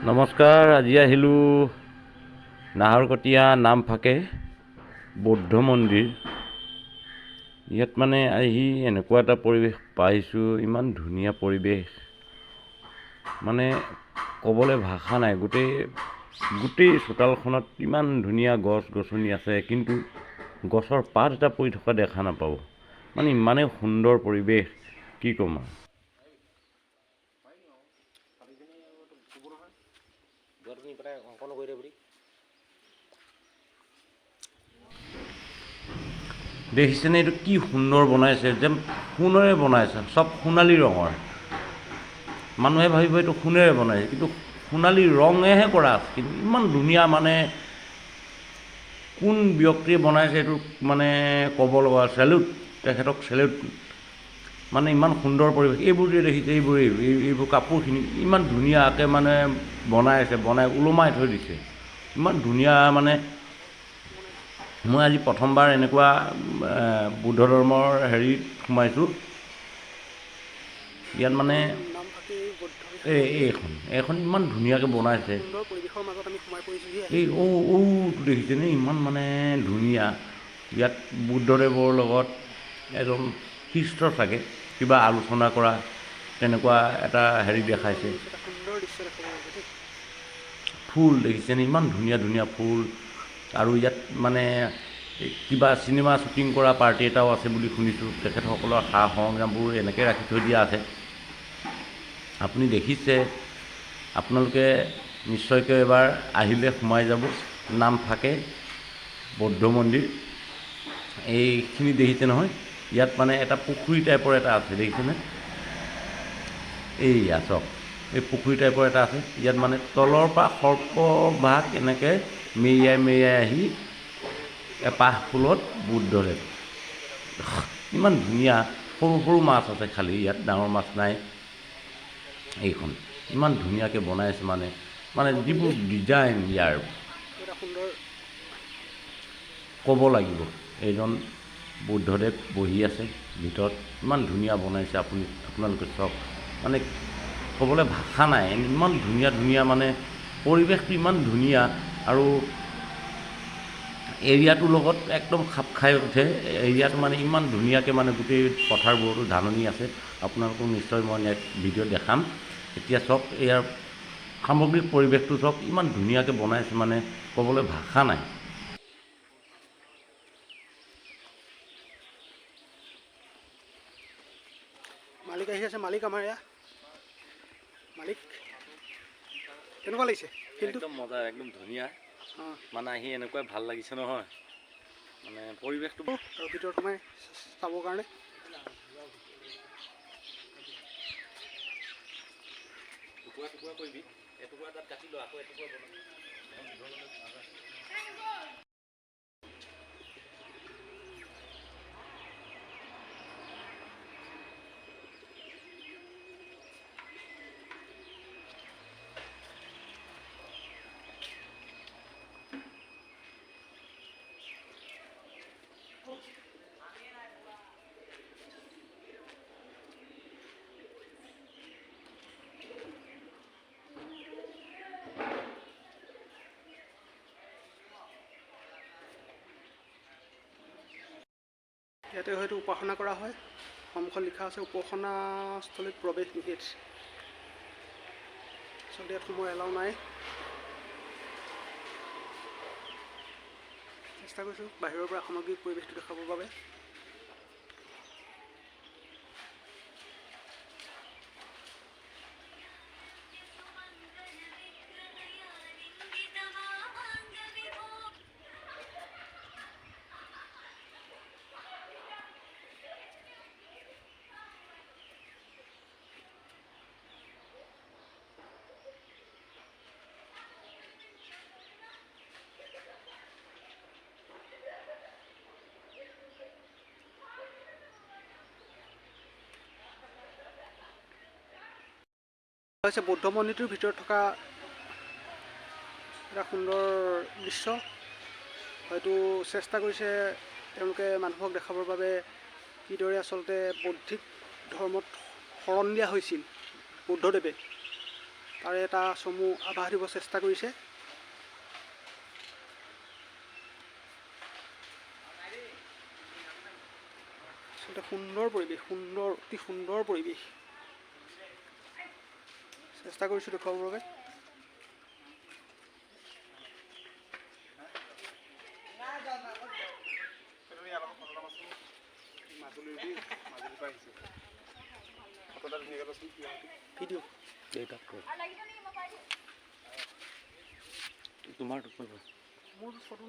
নমস্কাৰ, আজি আহিলোঁ নাহৰকটীয়া নামফাকে বৌদ্ধ মন্দিৰ। ইয়াত মানে আহি এনেকুৱা এটা পৰিৱেশ পাইছোঁ, ইমান ধুনীয়া পৰিৱেশ, মানে ক'বলৈ ভাষা নাই। গোটেই গোটেই চোতালখনত ইমান ধুনীয়া গছ গছনি আছে, কিন্তু গছৰ পাত এটা পৰি থকা দেখা নাপাব। মানে ইমানেই সুন্দৰ পৰিৱেশ, কি ক'ম আৰু। দেখিছেনে এইটো কি সুন্দৰ বনাইছে, যেন সোণেৰে বনাইছে, চব সোণালী ৰঙৰ। মানুহে ভাবিব এইটো সোণেৰে বনাইছে, কিন্তু সোণালী ৰঙেহে কৰা আছে। কিন্তু ইমান ধুনীয়া, মানে কোন ব্যক্তিয়ে বনাইছে এইটো মানে ক'ব লগা, চেলুট তেখেতক, চেলুট। মানে ইমান সুন্দৰ পৰিৱেশ। এইবোৰ যে দেখিছে, এইবোৰ এইবোৰ কাপোৰখিনি ইমান ধুনীয়াকৈ মানে বনাইছে, বনাই ওলোমাই থৈ দিছে, ইমান ধুনীয়া। মানে মই আজি প্ৰথমবাৰ এনেকুৱা বৌদ্ধ ধৰ্মৰ হেৰিত সোমাইছোঁ। ইয়াত মানে নামফাকে বৌদ্ধ এই এইখন এইখন ইমান ধুনীয়াকৈ বনাইছে। সুন্দৰ পৰিৱেশৰ মাজত আমি সোমাই পৰিছোঁহি। এই ঔটো দেখিছেনে, ইমান মানে ধুনীয়া। ইয়াত বুদ্ধদেৱৰ লগত এজন শিষ্য চাগে কিবা আলোচনা কৰা তেনেকুৱা এটা হেৰি দেখাইছে। এটা সুন্দৰ দৃশ্য দেখা পোৱা গৈছে দেই। ফুল দেখিছেনে, ইমান ধুনীয়া ধুনীয়া ফুল। আৰু ইয়াত মানে কিবা চিনেমা শ্বুটিং কৰা পাৰ্টি এটাও আছে বুলি শুনিছোঁ। তেখেতসকলৰ সা সৰঞ্জামবোৰ এনেকৈ ৰাখি থৈ দিয়া আছে। আপুনি দেখিছে, আপোনালোকে নিশ্চয়কৈ এবাৰ আহিলে সোমাই যাব। নামফাকে বৌদ্ধ মন্দিৰ এইখিনি দেখিছে নহয়। ইয়াত মানে এটা পুখুৰী টাইপৰ এটা আছে, দেখিছেনে? এইয়া চাওক, এই পুখুৰী টাইপৰ এটা আছে। ইয়াত মানে তলৰ পৰা সৰ্পভাগ এনেকৈ মেৰিয়াই মেৰিয়াই আহি এপাহ ফুলত বুদ্ধদেৱ। ইমান ধুনীয়া সৰু সৰু মাছ আছে, খালি ইয়াত ডাঙৰ মাছ নাই। এইখন ইমান ধুনীয়াকৈ বনাইছে, মানে মানে যিবোৰ ডিজাইন ইয়াৰ এটা সুন্দৰ ক'ব লাগিব। এইজন বুদ্ধদেৱ বহি আছে ভিতৰত, ইমান ধুনীয়া বনাইছে। আপোনালোকে চাওক, মানে ক'বলৈ ভাষা নাই, ইমান ধুনীয়া ধুনীয়া, মানে পৰিৱেশটো ইমান ধুনীয়া আৰু এৰিয়াটোৰ লগত একদম খাপ খাই উঠে। এৰিয়াটো মানে ইমান ধুনীয়াকৈ, মানে গোটেই পথাৰবোৰতো ধাননি আছে। আপোনালোকক নিশ্চয় মই নেক্সট ভিডিঅ'ত দেখাম। এতিয়া চাওক, ইয়াৰ সামগ্ৰিক পৰিৱেশটো চাওক, ইমান ধুনীয়াকৈ বনাইছে, মানে ক'বলৈ ভাষা নাই। মালিক আহি আছে, মালিক আমাৰ এয়া মালিক। কেনেকুৱা লাগিছে ফিল্ডটো? একদম মজা, একদম ধুনীয়া। অঁ। মানে আহি এনেকুৱাই ভাল লাগিছে নহয়, মানে পৰিৱেশটো। আৰু ভিতৰত সোমাই চাবৰ কাৰণে টুকুৰা টুকুৰা কৰিবি, এটুকুৰা তাত কাটি ল, আকৌ এটুকুৰা বনা। ইয়াতে হয়তো উপাসনা কৰা হয়। সন্মুখত লিখা আছে উপাসনাস্থলীত প্ৰৱেশ নিষেধ। আচলতে ইয়াত সোমোৱা এলাও নাই। চেষ্টা কৰিছোঁ বাহিৰৰ পৰা সামগ্ৰিক পৰিৱেশটো দেখাবৰ বাবে। হৈছে বৌদ্ধ মন্দিৰটোৰ ভিতৰত থকা এটা সুন্দৰ দৃশ্য। হয়তো চেষ্টা কৰিছে তেওঁলোকে মানুহক দেখাবৰ বাবে কিদৰে আচলতে বৌদ্ধিক ধৰ্মত শৰণ দিয়া হৈছিল বুদ্ধদেৱে। তাৰে এটা চমু আভাস দিব চেষ্টা কৰিছে। আচলতে সুন্দৰ পৰিৱেশ, সুন্দৰ, অতি সুন্দৰ পৰিৱেশ। চেষ্টা কৰিছোঁ দেখুৱাবৰ বাবে। ভিডিঅ' দেউতাক তোমাৰ। মোৰ ফটো।